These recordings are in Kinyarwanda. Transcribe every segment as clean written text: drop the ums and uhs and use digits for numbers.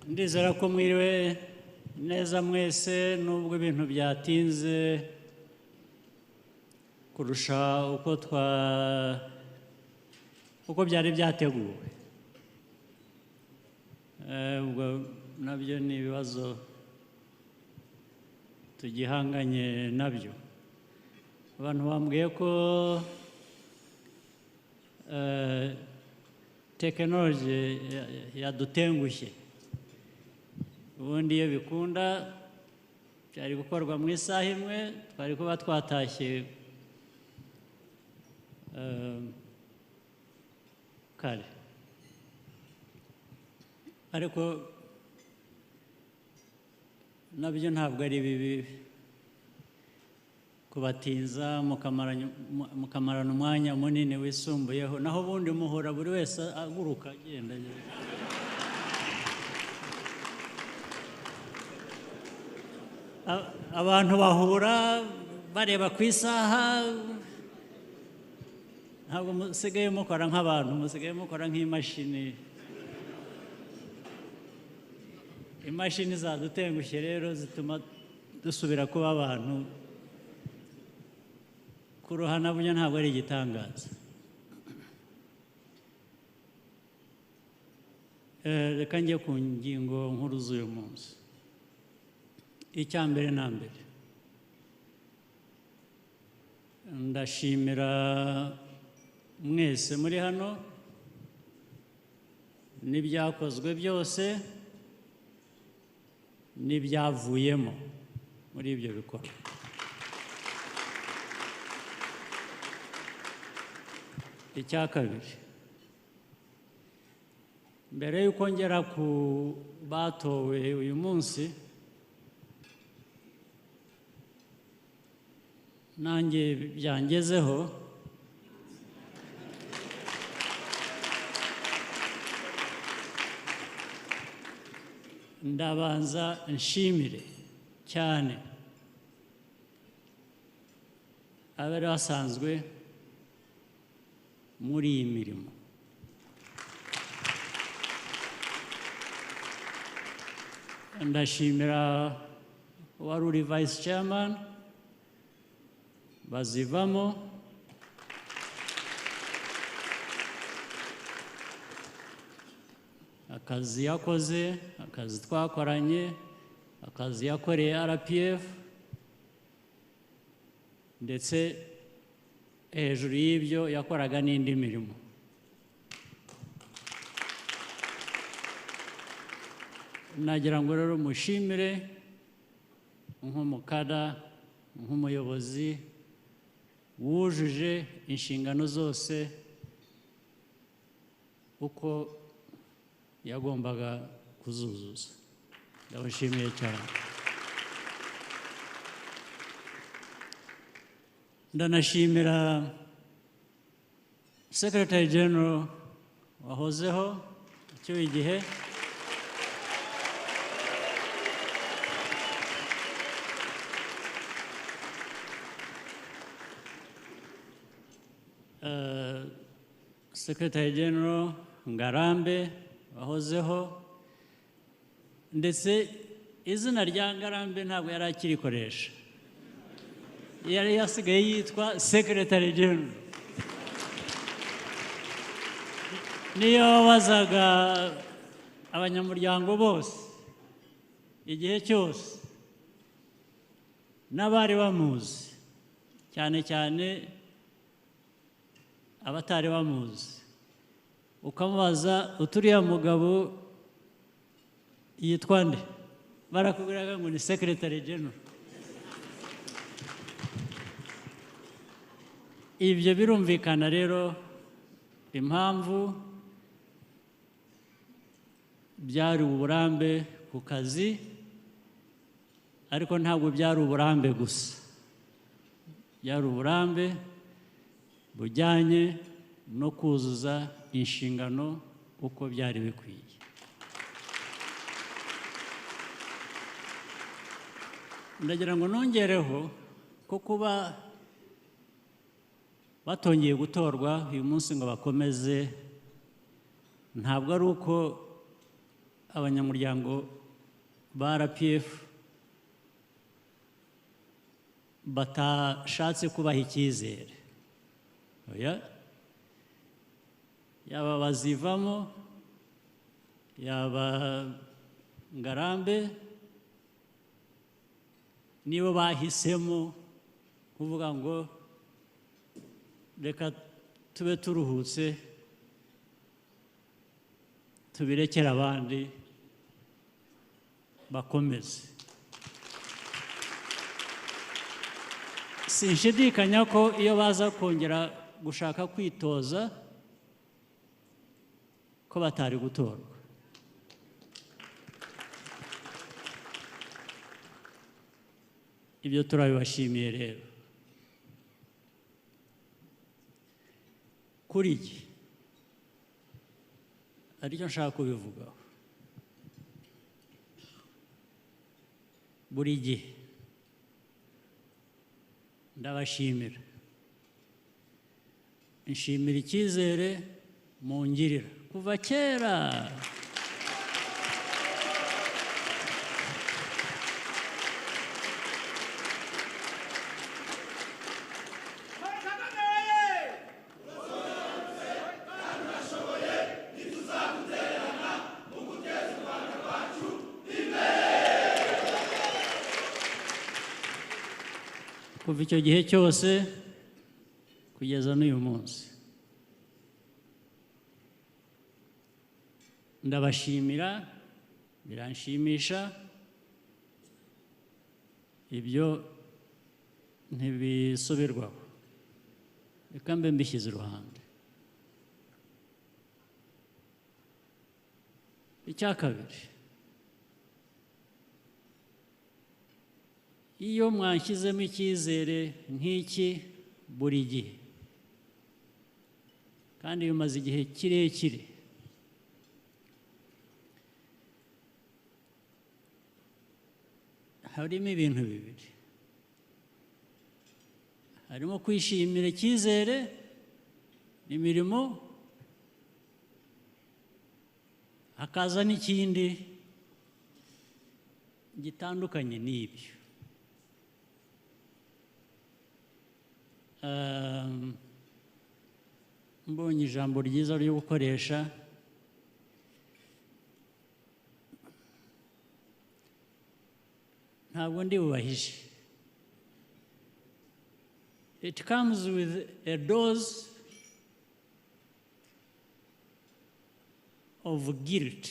Ndizera ko mwiriwe neza mwese, nubwo ibintu byatinze kurusha uko byari byateguwe. Ubwo nabyo ni ibibazo tugihanganye nabyo. Abantu bambwiye ko tekinoloji yadutengushye. Ubundi iyo bikunda byari gukorwa mu isaha imwe, twari kuba twatashye kare. Ariko nabyo ntabwo ari bibi kubatinza mukamarana umwanya munini wisumbuyeho, naho ubundi muhora buri wese aguruka agenda. Abantu bahura bareba ku isaha, ntabwo musigaye mukora nk'abantu, musigaye mukora nk'imashini. Imashini zadutengushye rero zituma dusubira kuba abantu. Kuroha nabyo ntabwo ari igitangaza. Reka njye ku ngingo nkuru z'uyu munsi. Icya mbere na mbere, ndashimira mwese muri hano n'ibyakozwe byose n'ibyavuyemo muri ibyo bikorwa. Icya kabiri, mbere y'uko ngera ku batowe uyu munsi, nanjye byangezeho, ndabanza nshimire cyane abari basanzwe muri iyi mirimo. Ndashimira wari uri vice chairman Bazivamo, akazi yakoze, akazi twakoranye, akazi yakoreye RPF, ndetse hejuru y'ibyo yakoraga n'indi mirimo. Nagira ngo rero mushimire nk'umukada, nk'umuyobozi wujuje inshingano zose uko yagombaga kuzuzuza. Ndabashimiye cyane. Ndanashimira Secretary General wahozeho icyo igihe, Secretary General Ngarambe wahozeho, ndetse izina rya Ngarambe ntabwo yari akirikoresha, yari yasigaye yitwa Secretary General. Niyo wabazaga abanyamuryango bose igihe cyose n'abari bamuzi, cyane cyane abatari bamuzi, ukamubaza uturiya mugabo yitwa nde, barakubwiraga ngo ni Secretary General. Ibyo birumvikana rero impamvu byari uburambe ku kazi, ariko ntabwo byari uburambe gusa, byari uburambe bujyanye no kuzuza inshingano uko byari bikwiye. Ndagira ngo nongereho ko kuba batongeye gutorwa uyu munsi ngo bakomeze, ntabwo ari uko abanyamuryango ba RPF batashatse kubaha icyizere. Oya, yaba bazivamo, yaba Ngarambe, nibo bahisemo kuvuga ngo reka tube turuhutse tubirekere abandi bakomeze. Sinshidikanya ko iyo baza kongera gushaka kwitoza ko batari gutorwa. Ibyo turabibashimiye rero. Kuri iki aricyo nshaka kubivugaho, buri gihe ndabashimira, nshimira icyizere mungirira kuva kera. Kuva icyo gihe cyose kugeza n'uyu munsi ndabashimira, biranshimisha, ibyo ntibisubirwaho, reka mbe mbishyize iruhande. Icya kabiri, iyo mwanshyizemo icyizere nk'iki buri gihe kandi bimaze igihe kirekire, harimo ibintu bibiri: harimo kwishimira icyizere imirimo, hakaza n'ikindi gitandukanye n'ibyo. Mbonye ijambo ryiza ryo gukoresha, ntabwo ndi bubahije. It comes with a dose of guilt.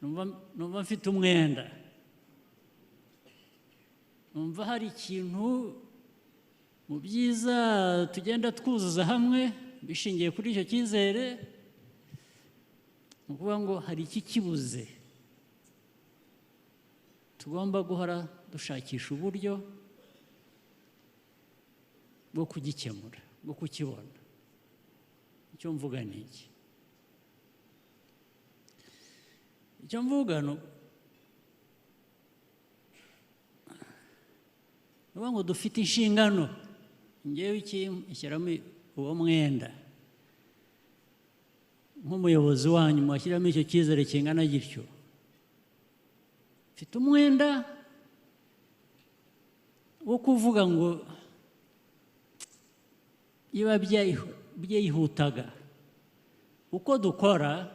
Numva mfite umwenda, numva hari ikintu mu byiza tugenda twuzuza hamwe bishingiye kuri icyo cyizere, ni ukuvuga ngo hari iki kibuze tugomba guhora dushakisha uburyo bwo kugikemura, bwo kukibona. Icyo mvuga ni iki? Icyo mvuga ni ngo dufite inshingano. Ngewe iki nshyiramo uwo mwenda nk'umuyobozi wanyu, mwashyiramo icyo cyizere kingana gityo. Mfite umwenda wo kuvuga ngo iba byihutaga uko dukora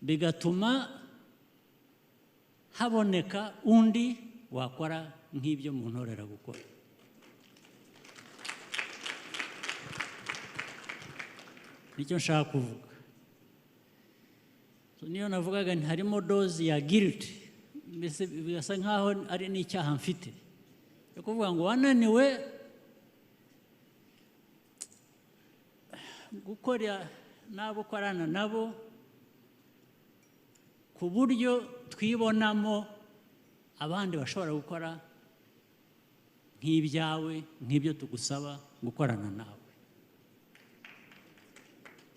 bigatuma haboneka undi wakora nk'ibyo muntorera gukora. Nicyo nshaka kuvuga. Niyo navugaga nti harimo doze ya guilt, mbese bigasa nkaho ari n'icyaha mfite yo kuvuga ngo wananiwe gukora n'abo ukorana nabo ku buryo twibonamo abandi bashobora gukora nk'ibyawe, nk'ibyo tugusaba gukorana nawe.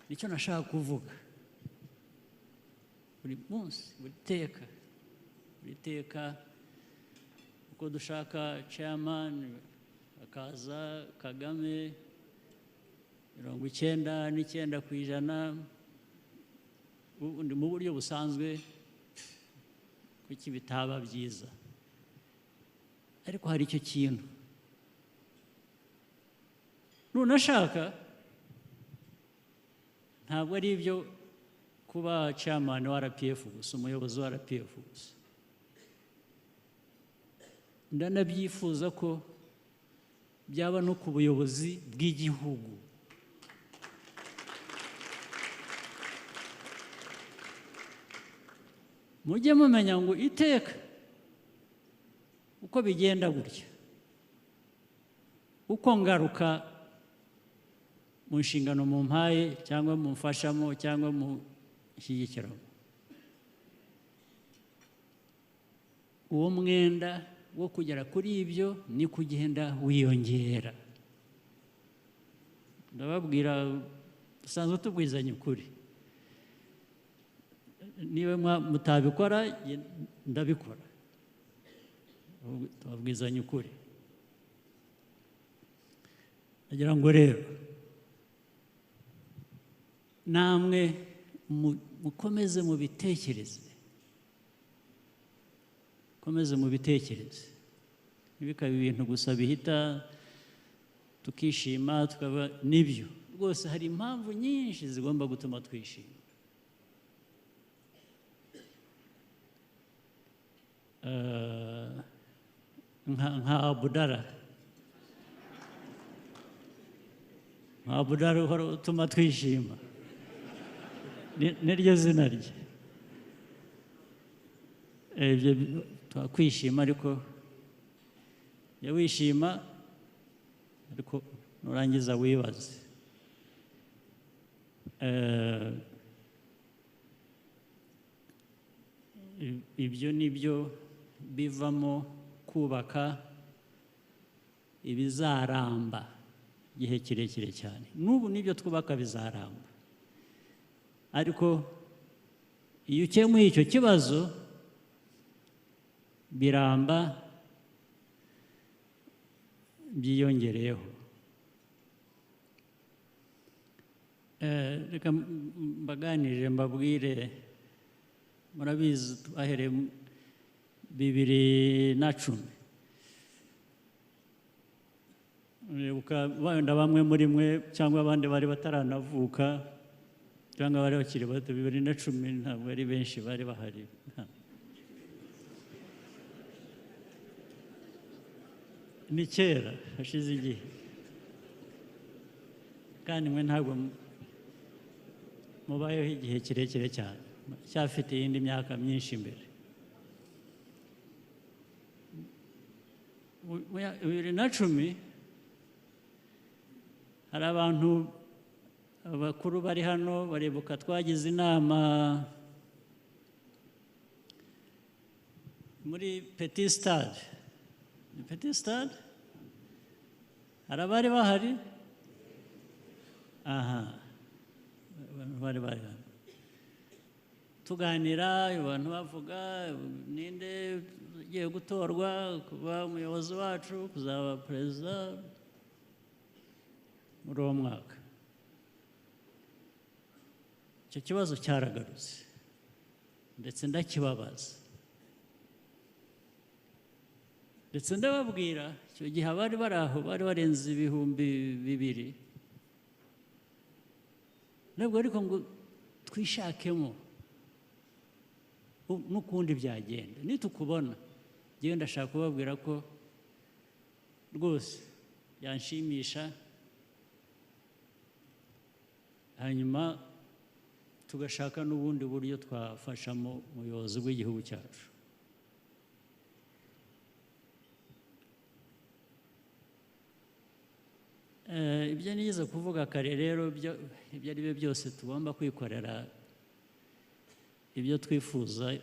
Nicyo nashaka kuvuga. Buri munsi, buri teka, buri teka uko dushaka chairman akaza Kagame, 99% ubundi mu buryo busanzwe kuki bitaba byiza, ariko hari icyo kintu nunashaka. Ntabwo ari ibyo kuba chairman wa RPF gusa, umuyobozi wa RPF gusa, ndanabyifuza ko byaba no ku buyobozi bw'igihugu. Mujye mumenya ngo iteka uko bigenda gutya, uko ngaruka mu nshingano mumpaye cyangwa mumfashamo cyangwa mushyigikiramo, uwo mwenda wo kugera kuri ibyo ni kugenda wiyongera. Ndababwira, dusanzwe tubwizanya ukuri, niba mutabikora ndabikora, tubabwizanya ukuri. Ndagira ngo rero namwe mukomeze mubitekereze, mukomeze mubitekereze, ntibikabe ibintu gusa bihita tukishima tukaba. Nibyo rwose, hari impamvu nyinshi zigomba gutuma twishima. Nka Abudara, nka Abudara uhora utuma twishima, niryo zina rye. Ibyo twakwishima, ariko jya wishima, ariko nurangiza wibaze. Ibyo nibyo bivamo kubaka ibizaramba igihe kirekire cyane. N'ubu nibyo twubaka bizaramba, ariko iyo ukemuye icyo kibazo biramba byiyongereyeho. Reka mbaganirire, mbabwire. Murabizi twahereye 2010, wenda bamwe muri mwe cyangwa abandi bari bataranavuka cyangwa bari bakiri bato, 2010 ntabwo ari benshi bari bahari. Ni kera, hashize igihe, kandi mwe ntabwo mubayeho igihe kirekire cyane, cyafite iyindi myaka myinshi imbere. 2010 hari abantu abakuru bari hano baribuka twagize inama muri Petit Stade. Ni Petit Stade? Hari abari bahari? Aha, abantu bari bari hano tuganira, abantu bavuga ninde ugiye gutorwa kuba umuyobozi wacu, kuzaba perezida muri uwo mwaka. Icyo kibazo cyaragarutse ndetse ndakibabaza, ndetse ndababwira icyo gihe abari bari aho bari barenze 2000, ntabwo ariko ngo twishakemo n'ukundi byagenda nitukubona. Ngewe ndashaka kubabwira ko rwose byanshimisha, hanyuma tugashaka n'ubundi buryo twafashamo umuyobozi w'igihugu cyacu. Ibyo nigeze kuvuga kare rero, ibyo ari byo byose tugomba kwikorera ibyo twifuza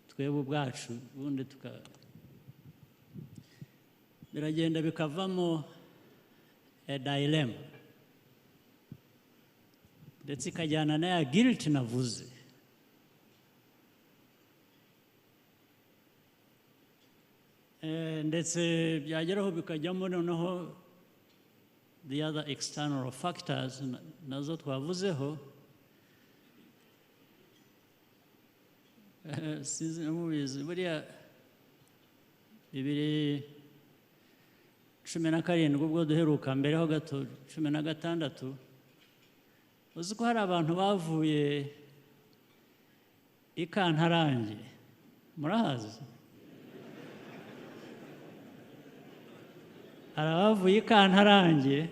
twebwe ubwacu, ubundi biragenda bikavamo dilemma, ndetse ikajyana na ya guilt navuze. Ndetse byageraho bikajyamo noneho the other external factors nazo twavuzeho. Sinzi mubizi, buriya 2017 ubwo duheruka, mbere ho gato 16, uzi ko hari abantu bavuye i Kantarange, murahazi? Hari abavuye i Kantarange,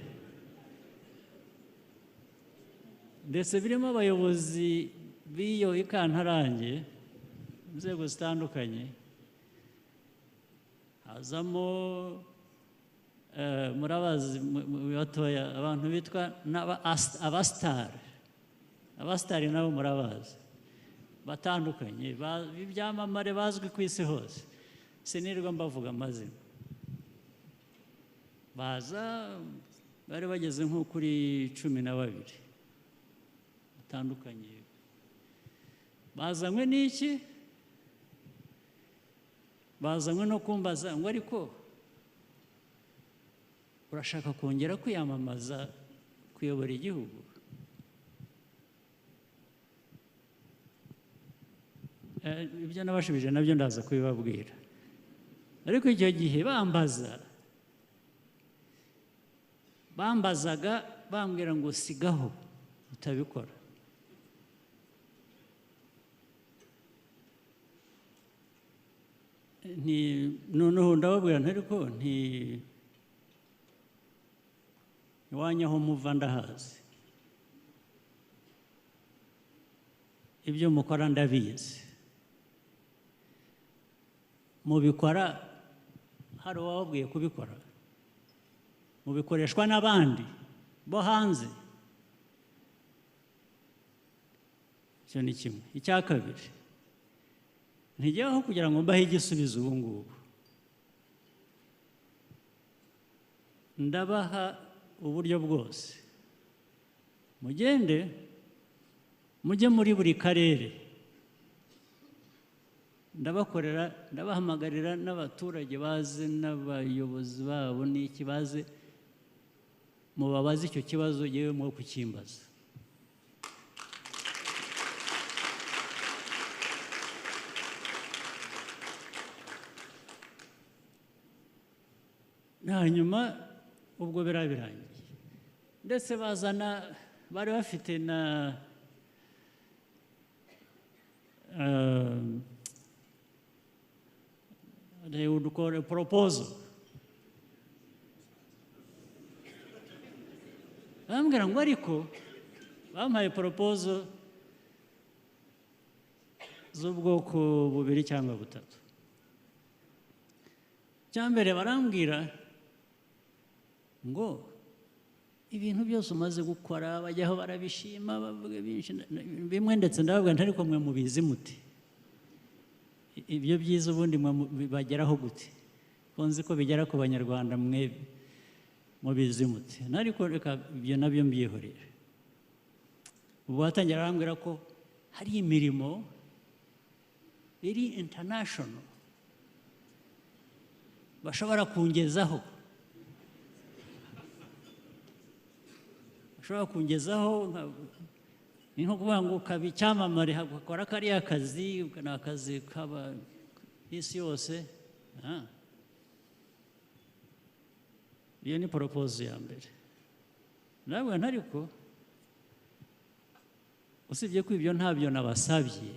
ndetse birimo abayobozi b'iyo i Kantarange, inzego zitandukanye, hazamo murabazi batoya, abantu bitwa abasitari, abasitari nabo murabazi, batandukanye b'ibyamamare bazwi ku isi hose, sinirwa mbavuga amazina. Baza bari bageze nko kuri 12 batandukanye, bazanywe n'iki? Bazanywe no kumbaza ngo ariko urashaka kongera kwiyamamaza kuyobora igihugu? Ibyo nabashubije nabyo ndaza kubibabwira. Ariko icyo gihe bambazaga bambwira ngo sigaho utabikora. Nti noneho ndababwira nti ariko nti iwanyu aho muva ndahazi, ibyo mukora ndabizi, mubikora hari uwababwiye kubikora, mubikoreshwa n'abandi bo hanze. Icyo ni kimwe. Icya kabiri, ntijyaho kugira ngo mbahe igisubizo ubu ngubu, ndabaha uburyo bwose, mugende mujye muri buri karere, ndabakorera, ndabahamagarira n'abaturage baze n'abayobozi babo n'iki baze, mubabaze icyo kibazo, yewe mwo kukimbaza. Hanyuma ubwo birabirangiye, ndetse bazana, bari bafite na they would call a proposal. Bambwira ngo ariko bampaye proposal z'ubwoko bubiri cyangwa butatu. Cyambere barambwira ngo ibintu byose umaze gukora bajyaho barabishima, bavuga byinshi bimwe, ndetse ndababwira nti ariko mwe mubizi muti ibyo byiza ubundi mwe bibageraho gute? Ko nzi ko bigera ku Banyarwanda, mwe mubizi muti? Ariko reka ibyo nabyo mbyihorere. Ubu batangira barambwira ko hari imirimo iri international bashobora kungezaho, ni nko kuvuga ngo ukaba icyamamare, ukora kariya kazi, ni akazi kaba isi yose. Iyo ni proposal ya mbere. Nabwo ariko usibye ko ibyo ntabyo nabasabye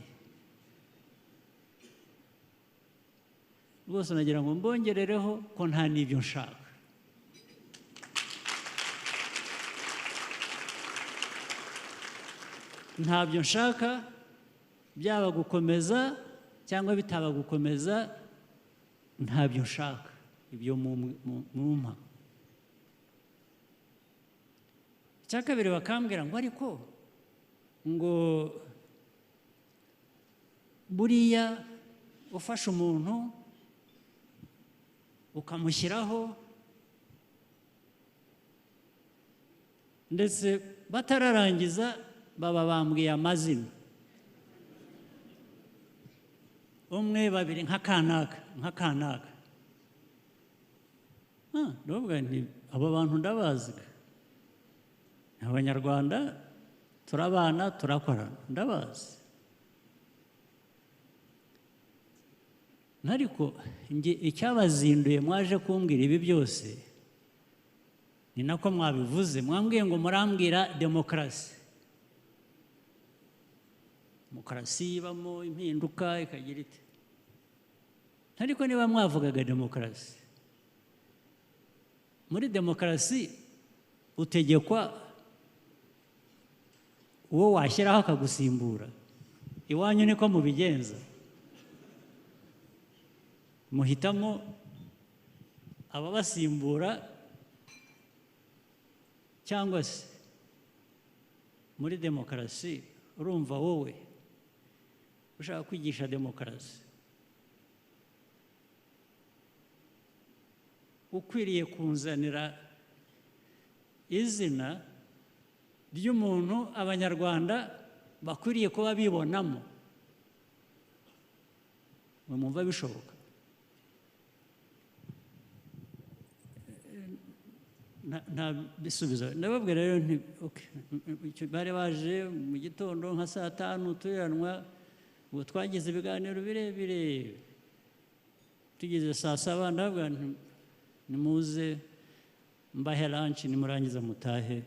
rwose, nagira ngo mbongerereho ko nta n'ibyo nshaka. Ntabyo nshaka, byaba gukomeza cyangwa bitaba gukomeza, ntabyo nshaka ibyo mumpa. Icya kabiri bakambwira ngo ariko ngo buriya ufashe umuntu ukamushyiraho, ndetse batararangiza baba bambwiye amazina, umwe, babiri, nka kanaka, nka kanaka. Ndavuga nti abo bantu ndabazi, Abanyarwanda turabana, turakorana, ndabazi. Ariko icyabazinduye mwaje kumbwira ibi byose ni nako mwabivuze, mwambwiye ngo murambwira demokarasi. Demokarasi ibamo impinduka ikagira ite? Ariko niba mwavugaga demokarasi, muri demokarasi utegekwa uwo washyiraho akagusimbura. Iwanyu niko mubigenza, muhitamo ababasimbura, cyangwa se muri demokarasi urumva wowe ushaka kwigisha demokarasi ukwiriye kunzanira izina ry'umuntu Abanyarwanda bakwiriye kuba bibonamo. Mwumva bishoboka? Nta bisubizo. Ndababwira rero nti okay, bari baje mu gitondo nka saa 5 turanwa, ubwo twagize ibiganiro birebire, tugeze saa 7 ndababwira nti nimuze mbahe lunch, nimurangiza mutahe.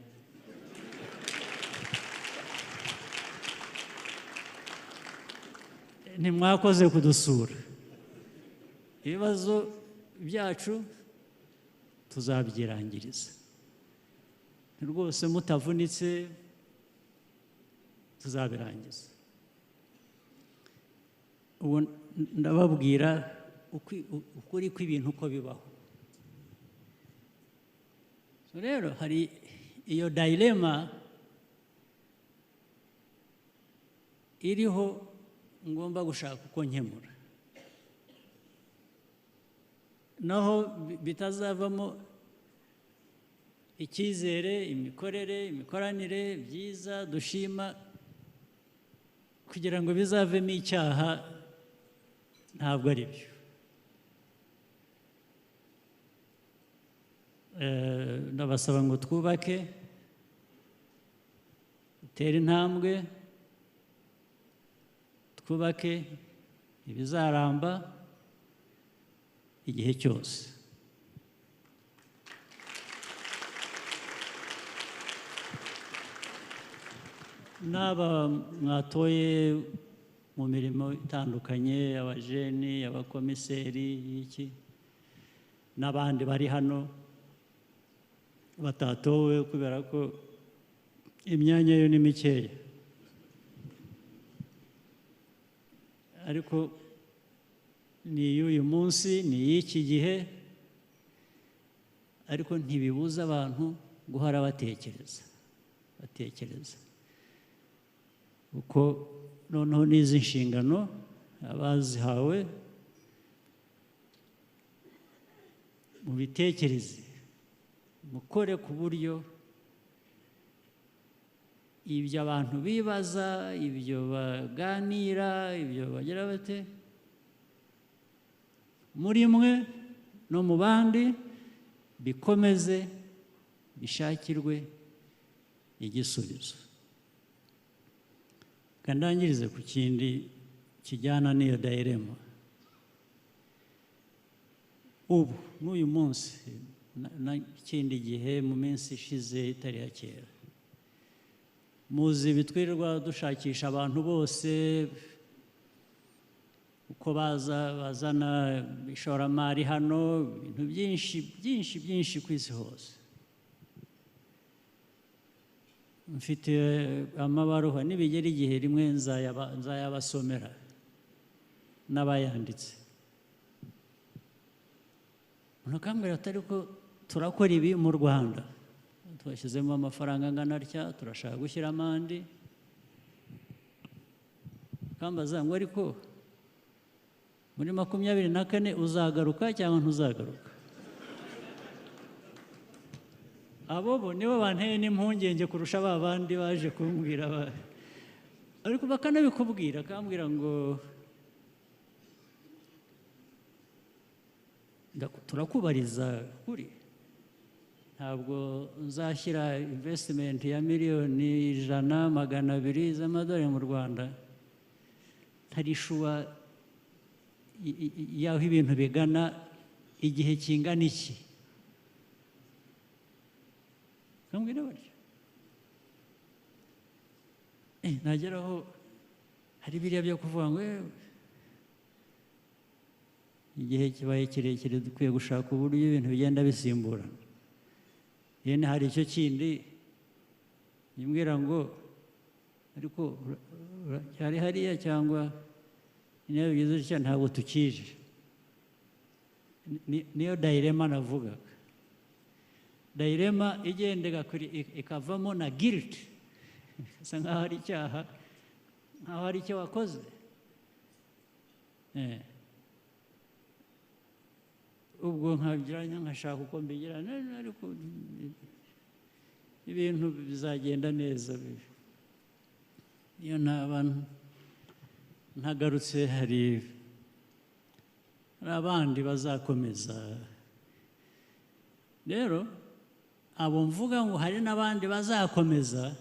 Ntimwakoze kudusura, ibibazo byacu tuzabyirangiriza rwose, mutavunitse tuzabirangiza. Ubu ndababwira ukuri kw'ibintu uko bibaho. Rero hari iyo dilema iriho ngomba gushaka uko nkemura, naho bitazavamo icyizere, imikorere, imikoranire byiza dushima, kugira ngo bizavemo icyaha ntabwo ari byo. Ndabasaba ngo twubake, dutere intambwe, twubake ibizaramba igihe cyose. N'aba mwatoye mu mirimo itandukanye, abajeni, abakomiseri, iki n'abandi bari hano batatowe kubera ko imyanya yo ni mikeya, ariko ni y'uyu munsi, ni y'iki gihe, ariko ntibibuza abantu guhora batekereza, batekereza uko noneho n'izi nshingano abazihawe mubitekereze, mukore ku buryo ibyo abantu bibaza, ibyo baganira, ibyo bagira bate muri mwe no mu bandi bikomeze bishakirwe igisubizo. Kandangirize ku kindi kijyana n'iyo dilema. Ubu n'uyu munsi n'ikindi gihe mu minsi ishize itari ya kera, muzi bitwirirwa dushakisha abantu bose uko baza bazana ishoramari hano, ibintu byinshi byinshi byinshi ku isi hose. Mfite amabaruwa nibigera igihe rimwe nzayabasomera n'abayanditse. Unakambwira atari ko turakora ibi mu Rwanda, twashyizemo amafaranga angana atya, turashaka gushyiramo andi. Kambaza ngo ariko muri 24 uzagaruka cyangwa ntuzagaruka? Abo bo nibo banteye n'impungenge kurusha ba bandi baje kumbwira, ariko bakanabikubwira, akambwira ngo turakubariza kuri. Ntabwo nzashyira investment ya miliyoni 100, 200 z'amadolari mu Rwanda ntari sure y'aho ibintu bigana, igihe kingana iki. Kambwira batyo. Nageraho hari biriya byo kuvuga ngo igihe kibaye kirekire, dukwiye gushaka uburyo ibintu bigenda bisimburana. Yene hari icyo kindi nimbwira ngo ariko cyari hariya, cyangwa niyo bigeze gutya ntabwo tukije. Niyo dilemma navugaga, dilemma igenda ikavamo na guilt, isa nkaho ari icyaha, nkaho ari icyo wakoze. Ubwo nkagira nkashaka uko mbigira, ariko ibintu bizagenda neza. Iyo ntaba ntagarutse, hari abandi bazakomeza. Rero abo mvuga ngo hari n'abandi bazakomeza,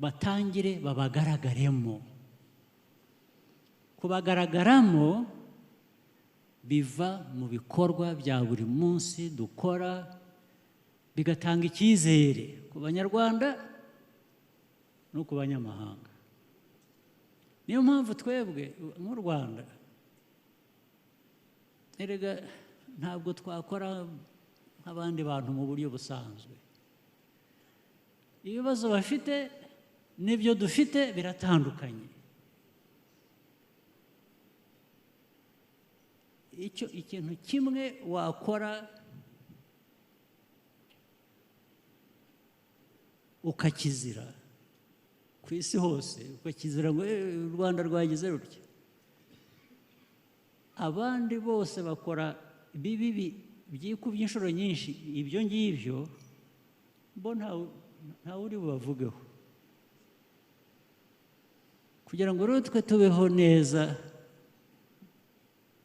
batangire babagaragaremo. Kubagaragaramo biva mu bikorwa bya buri munsi dukora, bigatanga icyizere ku Banyarwanda no ku banyamahanga. Niyo mpamvu twebwe nk'u Rwanda, erega ntabwo twakora nk'abandi bantu mu buryo busanzwe. Ibibazo bafite n'ibyo dufite biratandukanye. Icyo ikintu kimwe wakora ukakizira ku isi hose, ukakizira ngo "U Rwanda rwagize rutya," abandi bose bakora bibi byikubye inshuro nyinshi ibyo ngibyo, bo ntawe uri bubavugeho. Kugira ngo rero twe tubeho neza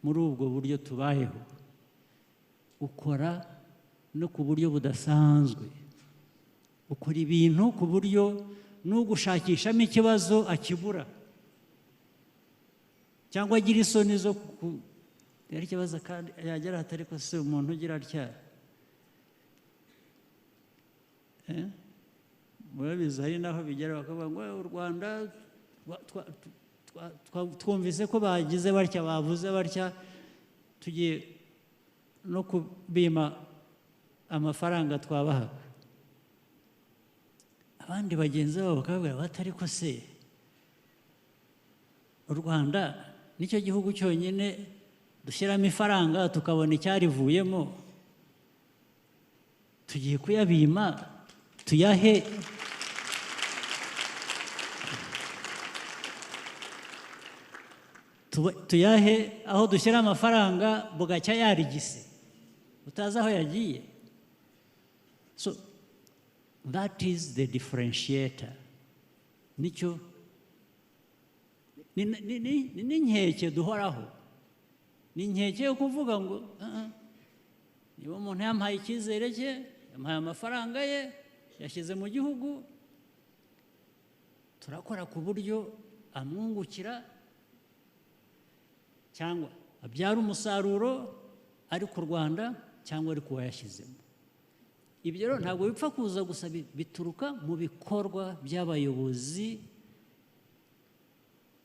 muri ubwo buryo tubayeho, ukora no ku buryo budasanzwe, ukora ibintu ku buryo n'ugushakishamo ikibazo akibura, cyangwa agira isoni zo yari ikibazo, kandi yagera hatari ko se umuntu ugira atya. Murabizi, hari n'aho bigera bakavuga ngo u Rwanda twumvise ko bagize batya, bavuze batya, tugiye no kubima amafaranga twabahaga. Abandi bagenzi babo bakababwira bati ariko se u Rwanda nicyo gihugu cyonyine dushyiramo ifaranga tukabona icyarivuyemo, tugiye kuyabima tuyahe aho dushyira amafaranga bugacya yarigise utazi aho yagiye? So that is the differentiator. Nicyo ni n'inkeke duhoraho, ni inkeke yo kuvuga ngo niba umuntu yampaye icyizere cye, yampaye amafaranga ye, yashyize mu gihugu, turakora ku buryo amwungukira cyangwa abyara umusaruro, ari ku Rwanda cyangwa ari ku wayashyizemo. Ibyo rero ntabwo bipfa kuza gusa, bituruka mu bikorwa by'abayobozi.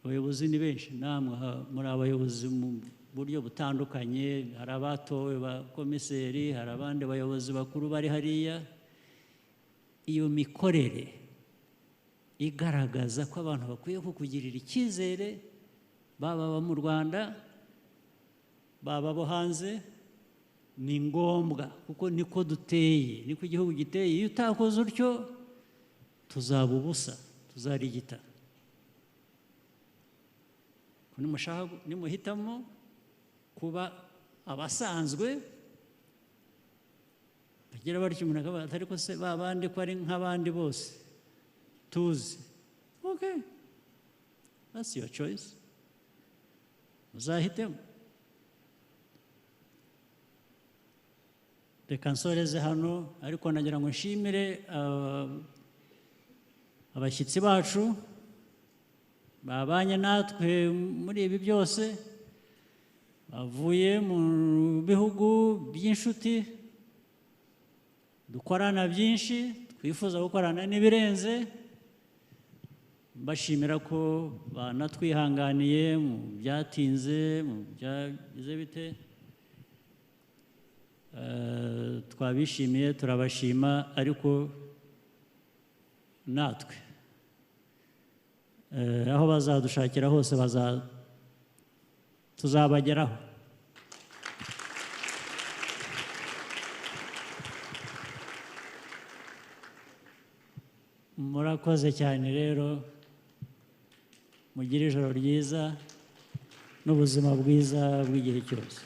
Abayobozi ni benshi, namwe aha muri abayobozi mu buryo butandukanye. Hari abatowe ba komiseri, hari abandi bayobozi bakuru bari hariya. Iyo mikorere igaragaza ko abantu bakwiye kukugirira icyizere, baba aba mu Rwanda, baba abo hanze, ni ngombwa, kuko niko duteye, niko igihugu giteye. Iyo utakoze utyo tuzaba ubusa, tuzarigita. Nimuhitamo kuba abasanzwe bagira batyo, umuntu akavuga ati ariko se ba bandi ko ari nk'abandi bose tuzi? Okay, that's your choice, muzahitemo. Reka nsoreze hano, ariko nagira ngo nshimire abashyitsi bacu babanye natwe muri ibi byose, bavuye mu bihugu by'inshuti dukorana byinshi, twifuza gukorana n'ibirenze. Mbashimira ko banatwihanganiye mu byatinze, mu byagize bite. Twabishimiye, turabashima, ariko natwe aho bazadushakira hose tuzabageraho. Murakoze cyane rero, mugire ijoro ryiza n'ubuzima bwiza bw'igihe cyose.